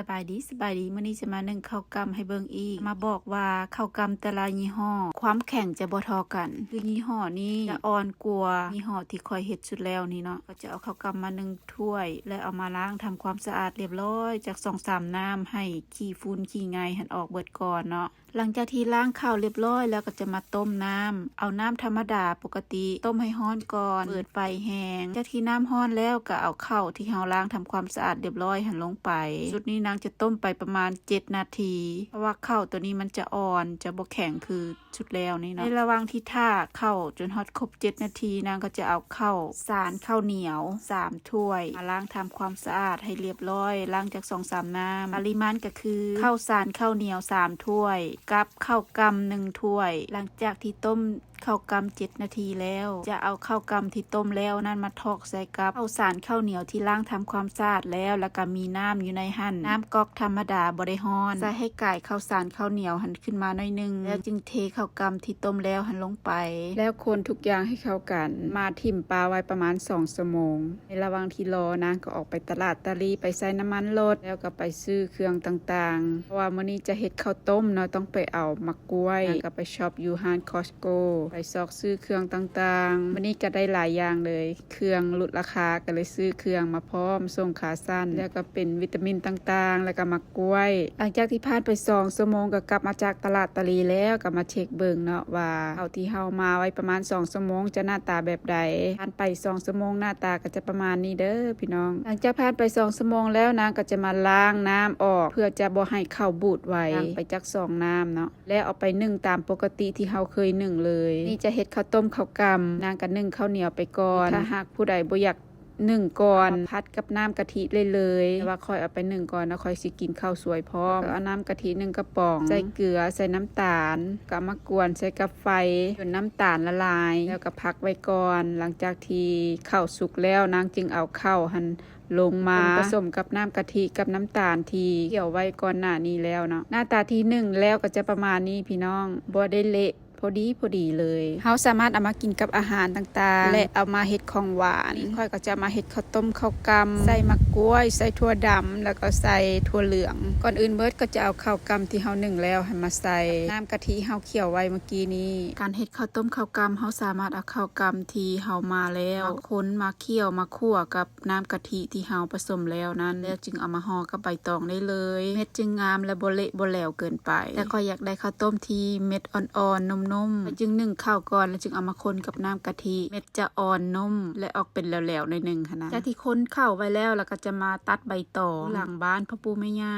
ສະບາຍດີ ສະບາຍດີ. ມື້ນີ້ຈະມາໜຶ້ງເຂົ້າກ່ຳໃຫ້ເບິ່ງອີກ ມາບອກວ່າເຂົ້າກ່ຳແຕ່ລະຍີ່ຫໍ້ ຄວາມແຂງຈະບໍ່ທໍ່ກັນ. ຄືຍີ່ຫໍ້ນີ້ຈະອ່ອນກວ່າຍີ່ຫໍ້ທີ່ຂ້ອຍເຮັດຊຸດແລ້ວນີ້ເນາະ. ກໍຈະເອົາເຂົ້າກ່ຳມາໜຶ້ງຖ້ວຍ ແລະ ເອົາມາລ້າງທຳຄວາມສະອາດລຽບຮ້ອຍ ຈັກສອງສາມນ້ຳ ໃຫ້ຂີ້ຝຸ່ນຂີ້ໄງ່ຫັ້ນອອກເບິດກ່ອນເນາະ. ຫຼັງຈາກທີ່ລ້າງເຂົ້າລຽບຮ້ອຍແລ້ວ ກໍຈະມາຕົ້ມນ້ຳ. ເອົານ້ຳທຳມະດາປົກກະຕິ ຕົ້ມໃຫ້ຮ້ອນກ່ອນ ເປີດໄຟແຮງ. ຈາກທີ່ນ້ຳຮ້ອນແລ້ວ ກໍເອົາເຂົ້າທີ່ເຮົາລ້າງທຳຄວາມສະອາດລຽບຮ້ອຍຫັ້ນລົງໄປ. ຊຸດນີ້ນາງຈະຕົ້ມໄປປະມານເຈັດນາທີ ເພາະວ່າເຂົ້າໂຕນີ້ມັນຈະອ່ອນ ຈະບໍ່ແຂງຄື ຊຸດແລ້ວນີ້ເນາະ. ໃນລະຫວ່າງທີ່ຖ້າເຂົ້າຈົນຮອດຄົບເຈັດນາທີ ນາງກໍຈະເອົາເຂົ້າສານເຂົ້າໜຽວສາມຖ້ວຍ ມາລ້າງທຳຄວາມສະອາດໃຫ້ລຽບຮ້ອຍ ລ້າງຈັກສອງສາມນ້ຳ. ປະລິມານກໍຄືເຂົ້າສານເຂົ້າໜຽວສາມຖ້ວຍ ກັບເຂົ້າກ່ຳໜຶ່ງຖ້ວຍ. ຫຼັງຈາກທີ່ຕົ້ມເຂົ້າກ່ຳເຈັດນາທີແລ້ວ ຈະເອົາເຂົ້າກ່ຳທີ່ຕົ້ມແລ້ວນັ້ນມາຖອກໃສ່ກັບເຂົ້າສານເຂົ້າໜຽວທີ່ລ້າງທຳຄວາມສະອາດແລ້ວ ແລ້ວກໍມີນ້ຳຢູ່ໃນຫັ້ນ ນ້ຳກອກທຳມະດາບໍ່ໄດ້ຮ້ອນ ໃສ່ໃຫ້ກາຍເຂົ້າສານເຂົ້າໜຽວຫັ້ນ ຂຶ້ນມາໜ້ອຍໜຶ່ງ ແລ້ວຈຶ່ງເທເຂົ້າກ່ຳທີ່ຕົ້ມແລ້ວຫັ້ນລົງໄປ ແລ້ວຄົນທຸກຢ່າງໃຫ້ເຂົ້າກັນ ມາຖິ້ມປາໄວ້ປະມານສອງຊົ່ວໂມງ. ໃນລະຫວ່າງທີ່ລໍ ນາງກໍອອກໄປຕະຫຼາດຕາລີ ໄປໃສ່ນ້ຳມັນລົດ ແລ້ວກໍໄປຊື້ເຄື່ອງຕ່າງໆ ເພາະວ່າມື້ນີ້ຈະເຮັດເຂົ້າຕົ້ມເນາະ ຕ້ອງໄປເອົາໝາກກ້ວຍ. ນາງກໍໄປຊັອບຢູ່ຮ້ານ Costco ໄປຊອກຊື້ເຄື່ອງຕ່າງໆ. ມື້ນີ້ກໍໄດ້ຫຼາຍຢ່າງເລີຍ ເຄື່ອງຫຼຸດລາຄາ ກໍເລີຍຊື້ເຄື່ອງມາພ້ອມ ສົ່ງຂາສັ້ນ ແລ້ວກໍເປັນວິຕາມິນຕ່າງໆ ແລ້ວກໍໝາກກ້ວຍ. ຫຼັງຈາກທີ່ຜ່ານໄປສອງຊົ່ວໂມງ ກໍກັບມາຈາກຕະຫຼາດຕາລີແລ້ວ ກໍມາເຊັກເບິ່ງເນາະວ່າເຂົ້າທີ່ເຮົາມາໄວ້ປະມານສອງຊົ່ວໂມງຈະໜ້າຕາແບບໃດ. ຜ່ານໄປສອງຊົ່ວໂມງ ໜ້າຕາກໍຈະປະມານນີ້ເດີພີ່ນ້ອງ. ຫຼັງຈາກຜ່ານໄປສອງຊົ່ວໂມງແລ້ວ ນາງກໍຈະມາລ້າງນ້ຳອອກ ເພື່ອຈະບໍ່ໃຫ້ເຂົ້າບູດໄວ ລ້າງໄປຈັກສອງນ້ຳເນາະ ແລ້ວເອົາໄປໜຶ້ງຕາມປົກກະຕິທີ່ເຮົາເຄີຍໜຶ້ງເລີຍ. ນີ້ຈະເຮັດເຂົ້າຕົ້ມເຂົ້າກ່ຳ ນາງກໍໜຶ້ງເຂົ້າໜຽວໄປກ່ອນ. ຖ້າຫາກຜູ້ໃດບໍ່ຢາກ ໜຶ້ງກ່ອນ ເອົາມາຜັດກັບນ້ຳກະທິໄດ້ເລີຍ ແຕ່ວ່າຂ້ອຍເອົາໄປໜຶ້ງກ່ອນ ແລ້ວຂ້ອຍຊິກິນເຂົ້າສວຍພ້ອມ. ແລ້ວກໍເອົານ້ຳກະທິໜຶ່ງກະປ໋ອງ ໃສ່ເກືອ ໃສ່ນ້ຳຕານ ກໍເອົາມາກວນໃສ່ກັບໄຟຈົນນ້ຳຕານລະລາຍ ແລ້ວກໍພັກໄວ້ກ່ອນ. ຫຼັງຈາກທີ່ເຂົ້າສຸກແລ້ວ ນາງຈຶ່ງເອົາເຂົ້າຫັ້ນລົງມາ ລົງປະສົມກັບນ້ຳກະທິກັບນ້ຳຕານທີ່ຂ້ຽວໄວ້ກ່ອນໜ້ານີ້ແລ້ວເນາະ. ໜ້າຕາທີ່ໜຶ້ງແລ້ວກໍຈະປະມານນີ້ພີ່ນ້ອງ ບໍ່ໄດ້ເລະ ພໍດີ ພໍດີເລີຍ. ເຮົາສາມາດເອົາມາກິນກັບອາຫານຕ່າງໆ ແລະ ເອົາມາເຮັດຂອງຫວານ. ນີ້ຂ້ອຍກໍຈະມາເຮັດເຂົ້າຕົ້ມເຂົ້າກ່ຳ ໃສ່ໝາກກ້ວຍ ໃສ່ຖົ່ວດຳ ແລ້ວກໍໃສ່ຖົ່ວເຫຼືອງ. ກ່ອນອື່ນເບິດກໍຈະເອົາເຂົ້າກ່ຳທີ່ເຮົາໜຶ້ງແລ້ວຫັ້ນມາໃສ່ ນ້ຳກະທິເຮົາຂ້ຽວໄວ້ເມື່ອກີ້ນີ້. ການເຮັດເຂົ້າຕົ້ມເຂົ້າກ່ຳ ເຮົາສາມາດເອົາເຂົ້າກ່ຳທີ່ເຮົາມາແລ້ວ ມາຄົນ ມາຂ້ຽວ ມາຂົ້ວກັບ ນ້ຳກະທິທີ່ເຮົາປະສົມແລ້ວນັ້ນ ແລ້ວຈຶ່ງເອົາມາຫໍ່ກັບໃບຕອງໄດ້ເລີຍ. ເມັດຈຶ່ງງາມ ແລະ ບໍ່ເລະບໍ່ແຫຼວເກີນໄປ. ແຕ່ຂ້ອຍຢາກໄດ້ເຂົ້າຕົ້ມທີ່ເມັດອ່ອນໆ ນຸ້ມໆ ຂ້ອຍຈຶ່ງໜຶ້ງເຂົ້າກ່ອນ ແລ້ວຈຶ່ງເອົາມາຄົນກັບນ້ຳກະທິ ເມັດຈະອ່ອນນຸ້ມ ແລະ ອອກເປັນແຫຼວໆ ໜ້ອຍໜຶ່ງຫັ້ນນະ. ຈາກທີ່ຄົນເຂົ້າໄວ້ແລ້ວ ແລ້ວກໍຈະມາຕັດໃບຕອງ ຫຼັງບ້ານພໍ່ປູ່ແມ່ຍ່າ.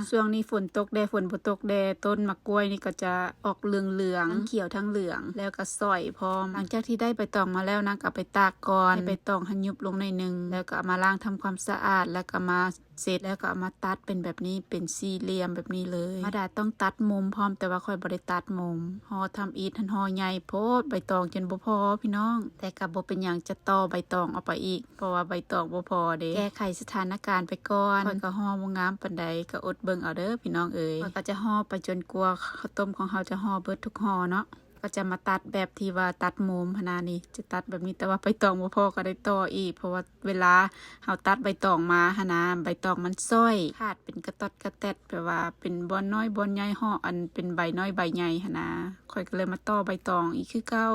ຊ່ວງນີ້ຝົນຕົກແດ່ ຝົນບໍ່ຕົກແດ່ ຕົ້ນໝາກກ້ວຍນີ້ກໍຈະອອກເຫຼືອງໆ ທັງຂຽວທັງເຫຼືອງ ແລ້ວກໍສ້ອຍພ້ອມ. ຫຼັງຈາກທີ່ໄດ້ໃບຕອງມາແລ້ວ ນາງກໍເອົາໄປຕາກກ່ອນ ໃຫ້ໃບຕອງຫັ້ນຍຸບລົງໜ້ອຍໜຶ່ງ ແລ້ວກໍເອົາມາລ້າງທຳຄວາມສະອາດ ແລ້ວກໍມາເຊັດ ແລ້ວກໍເອົາມາຕັດເປັນແບບນີ້ ເປັນສີ່ຫຼ່ຽມແບບນີ້ເລີຍ. ທຳມະດາຕ້ອງຕັດມຸມພ້ອມ ແຕ່ວ່າຂ້ອຍບໍ່ໄດ້ຕັດມຸມ. ຫໍ່ທຳອິດຫັ້ນຫໍ່ໃຫຍ່ໂພດ ໃບຕອງຈົນບໍ່ພໍພີ່ນ້ອງ. ແຕ່ກໍບໍ່ເປັນຫຍັງ ຈະຕໍ່ໃບຕອງອອກໄປອີກ ເພາະວ່າໃບຕອງບໍ່ພໍເດ້. ແກ້ໄຂສະຖານະການໄປກ່ອນ ຂ້ອຍກໍຫໍ່ບໍ່ງາມປານໃດ ກໍອົດເບິ່ງເອົາເດີພີ່ນ້ອງເອີຍ. ຂ້ອຍກໍຈະຫໍ່ໄປຈົນກວ່າເຂົ້າຕົ້ມຂອງເຮົາຈະຫໍ່ເບິດທຸກຫໍ່ເນາະ. ກໍຈະມາຕັດແບບທີ່ວ່າຕັດມຸມຫັ້ນນະ ນີ້ຈະຕັດແບບນີ້ ແຕ່ວ່າໃບຕອງບໍ່ພໍກໍໄດ້ຕໍ່ອີກ ເພາະວ່າເວລາເຮົາຕັດໃບຕອງມາຫັ້ນນະ ໃບຕອງມັນສ້ອຍ ຂາດເປັນກະຕອດກະແຕດ ແບບວ່າເປັນບ່ອນນ້ອຍບ່ອນໃຫຍ່ ເຫາະອັນເປັນໃບນ້ອຍໃບໃຫຍ່ຫັ້ນນະ. ຂ້ອຍກໍເລີຍມາຕໍ່ໃບຕອງອີກຄືເກົ່າ.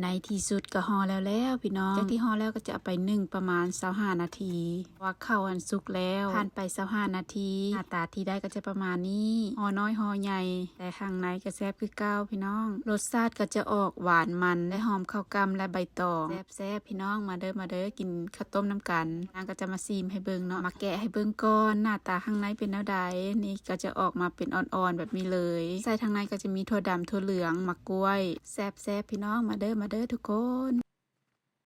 ໃນທີ່ສຸດກໍຫໍ່ແລ້ວແລ້ວພີ່ນ້ອງ. ຈາກທີ່ຫໍ່ແລ້ວກໍຈະເອົາໄປໜຶ້ງປະມານຊາວຫ້ານາທີ ວ່າເຂົ້າຫັ້ນສຸກແລ້ວ. ຜ່ານໄປຊາວຫ້ານາທີ ໜ້າຕາທີ່ໄດ້ກໍຈະປະມານນີ້ ຫໍ່ນ້ອຍຫໍ່ໃຫຍ່ ແຕ່ຂ້າງໃນກໍແຊບຄືເກົ່າພີ່ນ້ອງ. ລົດຊາດກໍຈະອອກຫວານມັນ ແລະ ຫອມເຂົ້າກ່ຳ ແລະ ໃບຕອງ. ແຊບໆ ພີ່ນ້ອງ ມາເດີ ມາເດີ ກິນເຂົ້າຕົ້ມນຳກັນ. ນາງກໍຈະມາຊີມໃຫ້ເບິ່ງເນາະ ມາແກະໃຫ້ເບິ່ງກ່ອນ ໜ້າຕາຂ້າງໃນເປັນແນວໃດ. ນີ້ກໍຈະອອກມາເປັນອ່ອນໆ ແບບນີ້ເລີຍ. ໃສ່ທາງໃນກໍຈະມີຖົ່ວດຳ ຖົ່ວເຫຼືອງ ໝາກກ້ວຍ. ແຊບໆ ພີ່ນ້ອງ ມາເດີ ມາເດີທຸກຄົນ.